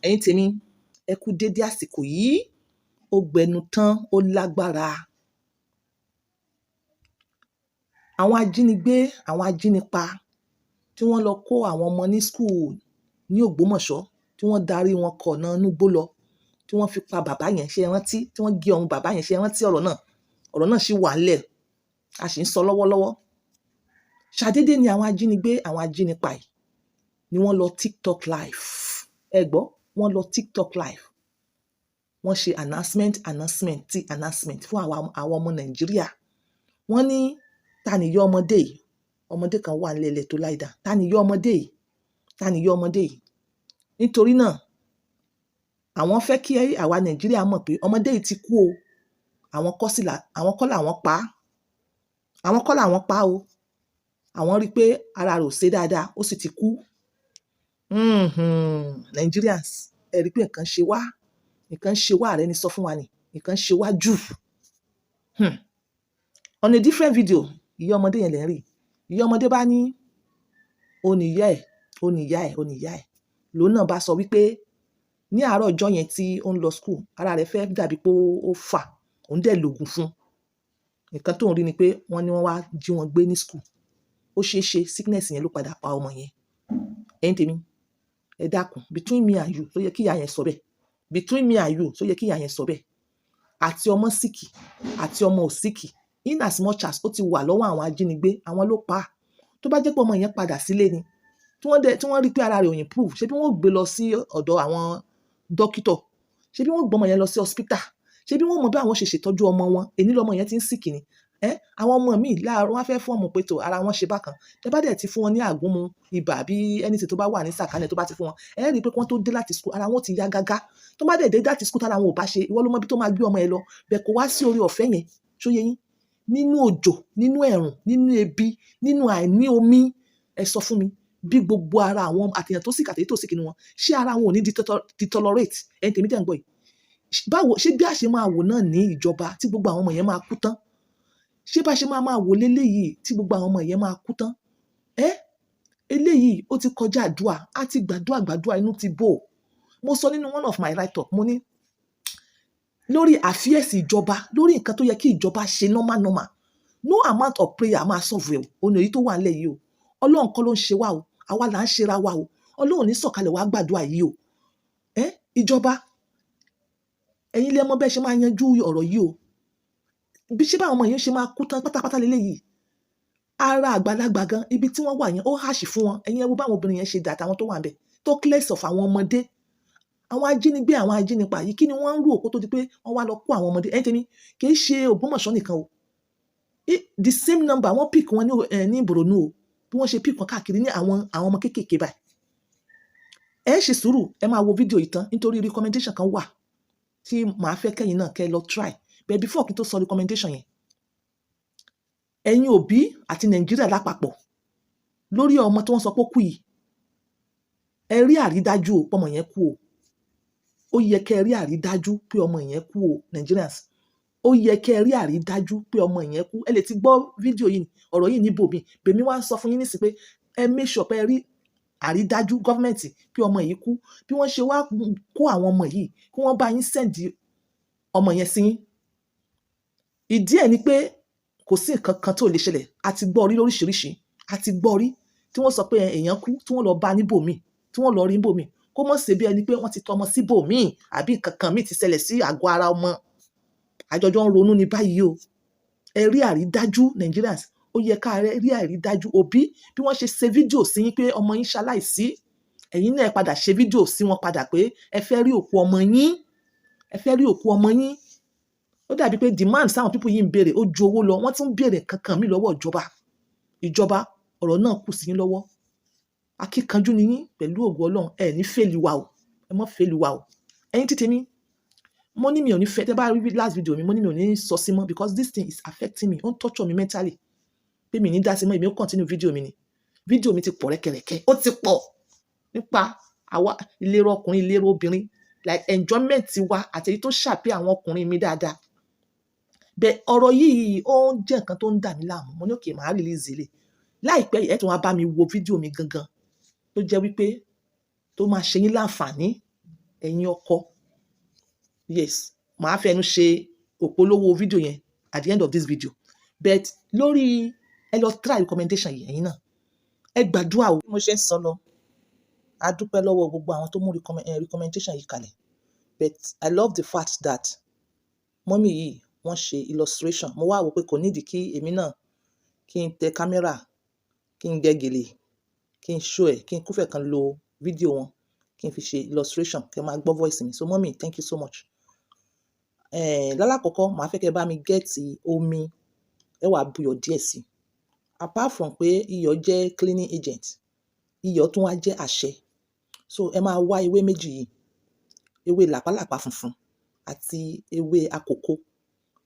Ẹ̀yin tèmi, ẹ kú dédé àsìkò yìí. Ó gbẹnu tán, ó lágbára. Àwọn ajínigbé, àwọn ajínipa tí wọ́n lọ kó àwọn ọmọ ní school ní Ògbómọ̀ṣọ́, tí wọ́n darí wọn kọ̀nà inú igbó lọ, tí wọ́n fi pa bàbá yẹn, ṣé ẹ rántí? Tí wọ́n gé ọrùn bàbá yẹn, ṣé ẹ rántí ọ̀rọ̀ náà? Ọ̀rọ̀ náà sì wà ńlẹ̀, a sì ń sọ lọ́wọ́lọ́wọ́. Ṣàdédé ni àwọn ajínigbé, àwọn ajínipa yìí ni wọ́n lọ TikTok live. Ẹ gbọ́, wọ́n lọ TikTok live. Wọ́n ṣe announcement, announcement tí announcement fún àwọn ọmọ Nàìjíríà. Wọ́n ní, ta ni ìyá ọmọdé yìí? Ọmọdé kan wà nílẹ̀ tó láìda. Ta ni ìyá ọmọdé yìí? Ta ni ìyá ọmọdé yìí? Nítorí náà, àwọn fẹ́ kí àwa Nàìjíríà mọ̀ pé ọmọdé yìí ti kú o. Àwọn kọ́ sí là, àwọn kọ́ làwọn pa á. Àwọn kọ́ làwọn pa á o. Àwọn rí pé ara rẹ̀ ò ṣe dáadáa, ó sì ti kú. Nigerians, ẹ rí pé nǹkan ṣe wá. Nǹkan ṣe wá, ààrẹ ni sọ fún wa ni. Nǹkan ṣe wá jù. On a different video, ìyá ọmọdé yẹn lè ń rí. Ìyá ọmọdé bá ní, ó ní ìyá ẹ̀, ó ní ìyá ẹ̀, ó ní ìyá ẹ̀. Lòun náà bá sọ wípé ní àárọ̀ ọjọ́ yẹn tí ó ń lọ school, ara rẹ̀ fẹ́ dàbí pé ó fà, òun dẹ̀ lògùn fún un. Nǹkan tó ń rí ni pé wọ́n ní wọ́n wá jí wọn gbé ní school. Ó ṣe é ṣe sickness yẹn ló padà pa ọmọ yẹn. Ẹ̀yin tèmi, ẹ dákun, between me and you, tó yẹ kí ìyá yẹn sọ bẹ́ẹ̀. Between me and you, tó yẹ kí ìyá yẹn sọ bẹ́ẹ̀. Àti ọmọ sick, àti ọmọ ò sick. In as much as ó ti wà lọ́wọ́ àwọn ajínigbé, àwọn ló pa á. Tó bá jẹ́ pé ọmọ yẹn padà sílé ni, tí wọ́n dẹ̀, tí wọ́n rí pé ara rẹ̀ ò improve, ṣé bí wọ́n ó gbé lọ sí ọ̀dọ̀ àwọn dókítà? Ṣé bí wọ́n ó gbé ọmọ yẹn lọ sí hospital? Ṣé bí wọ́n mọ bí àwọn ṣe ṣètọ́jú ọmọ wọn? Èní lọmọ yẹn tí ń sick ni. Àwọn ọmọ míì láàárọ̀ wọ́n á fẹ́ form pé tó ara wọn ṣe bákan. Tẹ bá dẹ̀ ti fún wọn ní àgúnmu ibà àbí anything tó bá wà ní sàkání tó bá ti fún wọn, ẹ rí i pé kí wọ́n tó dé láti school, ara wọn ó ti yá gágá. Tó bá dẹ̀ dé láti school tára wọn ò bá ṣe, ìwọ ló mọ bí tó máa gbé ọmọ ẹ lọ. Bẹ́ẹ̀ kó wá sí orí ọ̀fẹ́ yẹn, ṣó yé yín? Nínú òjò, nínú ẹ̀rùn, nínú ebi, nínú àìní omi, ẹ sọ fún mi bí gbogbo ara àwọn àtèèyàn tó sick àtèyí tó sick nínú wọn, ṣé ara wọn ò ní deteriorate? Ẹ̀yin tèmi tẹ̀ ń gbọ́ yìí. Báwo ṣé bí a ṣe máa wò náà ní ìjọba tí gbogbo àwọn ọmọ yẹn máa kú tán? Ṣé bá ṣe máa máa wò léléyìí tí gbogbo àwọn ọmọ yẹn máa kú tán? Ẹ́ eléyìí ó ti kọjá àdúà, á ti gbàdúà gbàdúà, inú ti bò. Mo sọ nínú one of my write-up, mo ní lórí affairs ìjọba, lórí nǹkan tó yẹ kí ìjọba ṣe normal normal, no amount of prayer máa solve ẹ̀ o. Òun èyí tó wà nílẹ̀ yìí o. Ọlọ́run kọ́ ló ń ṣe wá o. Àwa là ń ṣe ra wa o. Ọlọ́run ní sọ̀kalẹ̀ wá gbàdúà yìí o. Ẹ́ ìjọba, ẹ̀yin lẹ mọ̀ bẹ́ẹ̀ ṣe máa yanjú ọ̀rọ̀ yìí o. Bí ṣé báwọn ọmọ yẹn ṣe máa kú tán pátápátá léléyìí. Ara àgbàlagbà gan, ibi tí wọ́n wà yẹn ó harsh fún wọn. Ẹ̀yin ẹ wo báwọn obìnrin yẹn ṣe dà àtàwọn tó wà ńbẹ̀. Talk less of àwọn ọmọdé. Àwọn ajínigbé, àwọn ajínipa yìí, kí ni wọ́n ń rò kó tó di pé wọ́n wá lọ kó àwọn ọmọdé? Ẹ̀yin tèmi, kì í ṣe Ògbómọ̀ṣọ́ nìkan o. The same number wọ́n pick wọn ní Borno o. Bí wọ́n ṣe pick wọn káàkiri ní àwọn ọmọ kéékèèké báyìí. Ẹ ṣe sùúrù, ẹ máa wo fídíò yìí tán nítorí recommendation kan wà tí màá fẹ́ kẹ́yìn náà kẹ́ lọ try. But before kí n tó sọ recommendation yẹn, ẹ̀yin òbí àti Nàìjíríà lápapọ̀ lórí ọmọ tí wọ́n sọ pé ó kú yìí, ẹ rí àrídájú o pé ọmọ yẹn kú o. Ó yẹ kẹ́ ẹ rí àrídájú pé ọmọ yẹn kú o, Nigerians. Ó yẹ kẹ́ ẹ rí àrídájú pé ọmọ yẹn kú. Ẹ lè ti gbọ́ fídíò yìí, ọ̀rọ̀ yìí níbòmí. Bèmí wá ń sọ fún yín nísìnyí pé ẹ make sure pé ẹ rí àrídájú government pé ọmọ yìí kú. Bí wọ́n ṣe wá kó àwọn ọmọ yìí, kí wọ́n bá yín send ọmọ yẹn sí yín. Ìdí ẹ̀ ni pé kò sí nǹkan kan tó lè ṣẹlẹ̀. A ti gbọ́ rí lóríṣiríṣi. A ti gbọ́ rí tí wọ́n sọ pé èèyàn kú, tí wọ́n lọ bá níbòmí, tí wọ́n lọ rí níbòmí. Kó mọ̀ ṣe bí ẹni pé wọ́n ti tọmọ síbòmí àbí nǹkan kan míì ti ṣẹlẹ̀ sí àgọ́ ara ọmọ. Àjọjọ ń ronú ní báyìí o. Ẹ rí àrídájú, Nigerians. Ó yẹ ká rí àrídájú. Òbí bí wọ́n ṣe ṣe fídíò sí yín pé ọmọ yín ṣaláìsí, ẹ̀yin náà ẹ padà ṣe fídíò sí wọn padà pé ẹ fẹ́ rí òkú ọmọ yín. Ẹ fẹ́ rí òkú ọmọ yín. Ó dàbí pé demand sáwọn people yìí ń béèrè ó ju owó lọ. Wọ́n tún ń béèrè nǹkan kan míì lọ́wọ́ ìjọba. Ìjọba, ọ̀rọ̀ náà kù sí yín lọ́wọ́. Akíkanjú ni yín pẹ̀lú ògo Ọlọ́run. Ẹ ní fail wa o. Ẹ má fail wa o. Ẹ̀yin tí tèmi, mo ní mi ò ní fẹ́, tẹ́ bá rí last video mi, mo ní mi ò ní sọ sí mọ́ because this thing is affecting me. Ó ń torture me mentally. Pé mi ní dá sí mọ́, èmi ó continue video mi ni. Video mi ti pọ̀ rẹ́kẹrẹ́kẹ́. Ó ti pọ̀ nípa àwa ìlera ọkùnrin, ìlera obìnrin, like enjoyment wa àti èyí tó ṣàpè àwọn ọkùnrin mi dáadáa. Bẹ́ẹ̀ ọ̀rọ̀ yìí ó ń jẹ́ nǹkan tó ń dà mí láàmú. Mo ní okay, màá release eléyìí. Láìpẹ́ yìí, ẹ tún wá bá mi wo fídíò mi gangan tó jẹ́ wípé tó máa ṣe yín láǹfààní, ẹ̀yin ọkọ. Yes, màá fẹnu ṣe òpolówó fídíò yẹn at the end of this video, but lórí ẹ lọ try recommendation yìí, ẹ̀yin náà ẹ gbàdúrà o. Bí mo ṣe ń sọ lọ, a dúpẹ́ lọ́wọ́ gbogbo àwọn tó mú recommendation yìí kalẹ̀, but I love the fact that mummy yìí, wọ́n ṣe illustration. Mo wá wò pé kò nídìí kí èmi náà kí n tẹ kámẹ́rà, kí n gẹ́ gèlè, kí n show ẹ̀, kí n kúfẹ̀ kan lo fídíò wọn, kí n fi ṣe illustration, kí ẹ máa gbọ́ voice mi. So mummy, thank you so much. Lálákọ̀ọ́kọ́, màá fẹ́ kí ẹ bá mi get omi, ẹ wá bu iyọ̀ díẹ̀ sí. Apart from pé iyọ̀ jẹ́ cleaning agent, iyọ̀ tún wá jẹ́ àṣẹ. So ẹ máa wá ewé méjì yìí: ewé làpálàpá funfun àti ewé àkókò.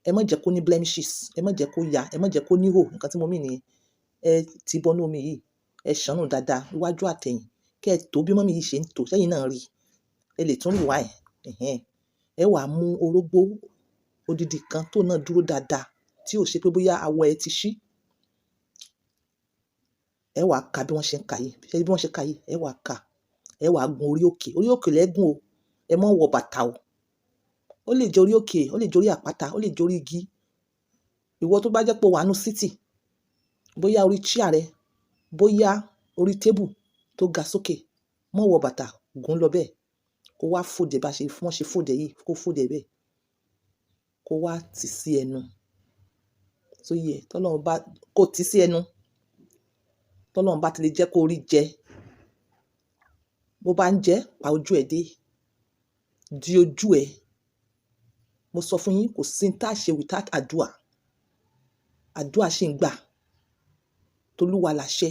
Ẹ má jẹ́ kó ní blemishes, ẹ má jẹ́ kó ya, ẹ má jẹ́ kó níhò. Nǹkan tí mo mean nìyẹn. Ẹ ti bọnú omi yìí, ẹ ṣànù dáadáa iwájú àtẹ̀yìn, kẹ́ ẹ tó bí mummy yìí ṣe ń tò sẹ́yìn náà rí. Ẹ lè tún rewind. Ẹ̀hẹn. Ẹ wá mú orógbó odidi kan tó náà dúró dáadáa, tí ò ṣe pé bóyá awọ ẹ ti ṣí. Ẹ wá ka bí wọ́n ṣe ń ka yìí. Ṣé bí wọ́n ṣe ka yìí? Ẹ wá ka. Ẹ wá gun orí òkè. Orí òkè lẹ́gùn o. Ẹ má wọ bàtà o. Ó lè jẹ́ orí òkè, ó lè jẹ́ orí àpáta, ó lè jẹ́ orí igi. Ìwọ tó bá jẹ́ pé o wà nínú city, bóyá orí chair rẹ, bóyá orí table tó ga sókè, má wọ bàtà, gùn lọ bẹ́ẹ̀. Kó wá fold ẹ bá ṣe, wọ́n ṣe fold ẹ yìí, kó fold ẹ bẹ́ẹ̀. Kó wá tì sí ẹnu. So yẹ, tọ́lọ́run bá kó tì sí ẹnu. Tọ́lọ́run bá ti lè jẹ́ kó rí jẹ. Bó bá ń jẹ, pa ojú ẹ dé. Di ojú ẹ. Mo sọ fún yín, kò sí n tá ṣe without àdúà. Àdúà ṣì ń gbà. Tolúwa làṣẹ.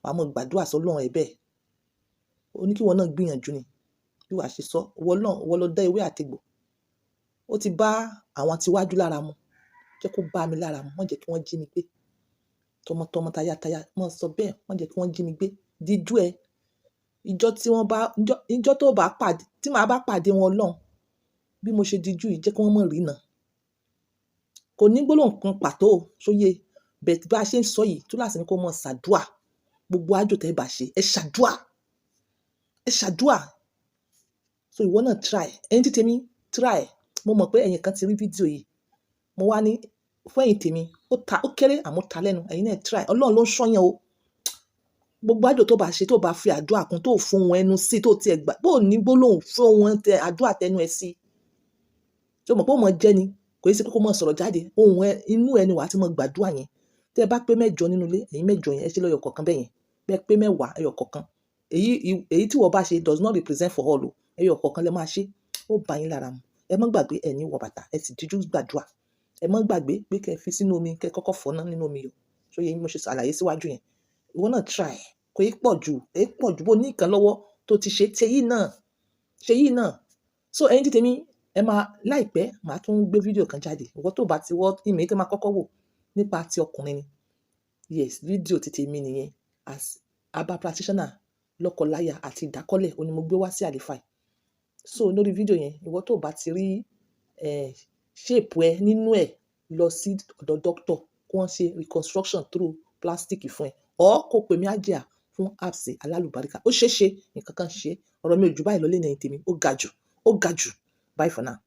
Wàá mọ gbàdúà sọ́lọ́run ẹ bẹ́ẹ̀. Ó ní kí ìwọ náà gbìyànjú ni. Bí wàá ṣe sọ, ìwọ náà, ìwọ ló dá ewé àti egbò. Ó ti bá àwọn tí wájú lára mu. Jẹ́ kó bá mi lára mu. Má jẹ́ kí wọ́n jí mi gbé. Tọmọtọmọ, tayátayá, má sọ bẹ́ẹ̀. Má jẹ́ kí wọ́n jí mi gbé. Díjú ẹ. Ìjọ tí wọ́n bá, ìjọ, ìjọ tó bá pàdé, tí màá bá pàdé wọn lọ́hun, bí mo ṣe dijú yìí, jẹ́ kí wọ́n mọ̀ ríná. Kò ní gbólóhùn kan pàtó o, ṣó yé? But bí a ṣe ń sọ yìí, túláàsì ni kó mọ ṣàdúà. Gbogbo àjò tẹ bá ṣe, ẹ ṣàdúà. Ẹ ṣàdúà. So ìwọ náà try. Ẹ̀yin tí tèmi, try. Mo mọ̀ pé ẹ̀yin kan ti rí fídíò yìí. Mo wá ní fún ẹ̀yin tèmi, ó ta, ó kéré àmọ́ ta lẹ́nu. Ẹ̀yin náà try. Ọlọ́run ló ń ṣọ́yàn o. Gbogbo àjò tó bá ṣe, tó bá fi àdúrà kún, tó fún ohun ẹnu sí, tó ti ẹ gbà, bó ní gbólóhùn fún ohun tẹ àdúrà tẹnu ẹ sí. Ṣé o mọ̀ pé ó mọ jẹ́ ni? Kò í ṣe pé kó mọ sọ̀rọ̀ jáde. Ohun ẹ, inú ẹ ni wà á ti mọ gbàdúrà yẹn. Tí ẹ bá pé mẹ́jọ nínú ilé, ẹ̀yin mẹ́jọ yẹn, ẹ ṣe lọ́yọ̀ kọ̀ọ̀kan bẹ́ẹ̀ yẹn. Bẹ́ẹ̀ pé 10, ẹyọ kọ̀ọ̀kan. Èyí, èyí tí ìwọ bá ṣe does not represent for all o. Ẹyọ kọ̀ọ̀kan lẹ máa ṣe. Ó bá yín lára mu. Ẹ má gbàgbé, ẹ ní wọ bàtà, ẹ sì díjú gbàdúrà. Ẹ má gbàgbé pé kí ẹ fi sínú omi, kí ẹ kọ́kọ́ fọ́ná nínú omi iyọ̀. Ṣó yé yín mo ṣe ṣàlàyé síwájú yẹn? Ìwọ náà try. Kò í pọ̀ jù, kò í pọ̀ jù. Bó ní nǹkan lọ́wọ́ tó ti ṣe, ṣe yìí náà, ṣe yìí náà. So ẹ̀yin tí tèmi, ẹ máa láìpẹ́, màá tún gbé fídíò kan jáde. Ìwọ tó bá ti wọ́, ìmí tí máa kọ́kọ́ wò nípa ti ọkùnrin ni. Yes, fídíò ti tèmi nìyẹn. As herbal practitioner, lọ́kọláya àti ìdákọ́lẹ̀, òun ni mo gbé wá sí àléfà yìí. So lórí fídíò yẹn, ìwọ tó bá ti rí, shape ẹ nínú ẹ̀, lọ sí ọ̀dọ̀ doctor kí wọ́n ṣe reconstruction through plastic fún ẹ. Or kó pè mí, Hajia, fún herbs alálùbáríkà. Ó ṣe é ṣe, nǹkan kan ṣe. Ọ̀rọ̀ mi ò ju báyìí lọ lẹ́nu ẹ̀yin tèmi. Ó ga jù, ó ga jù. Bye for now.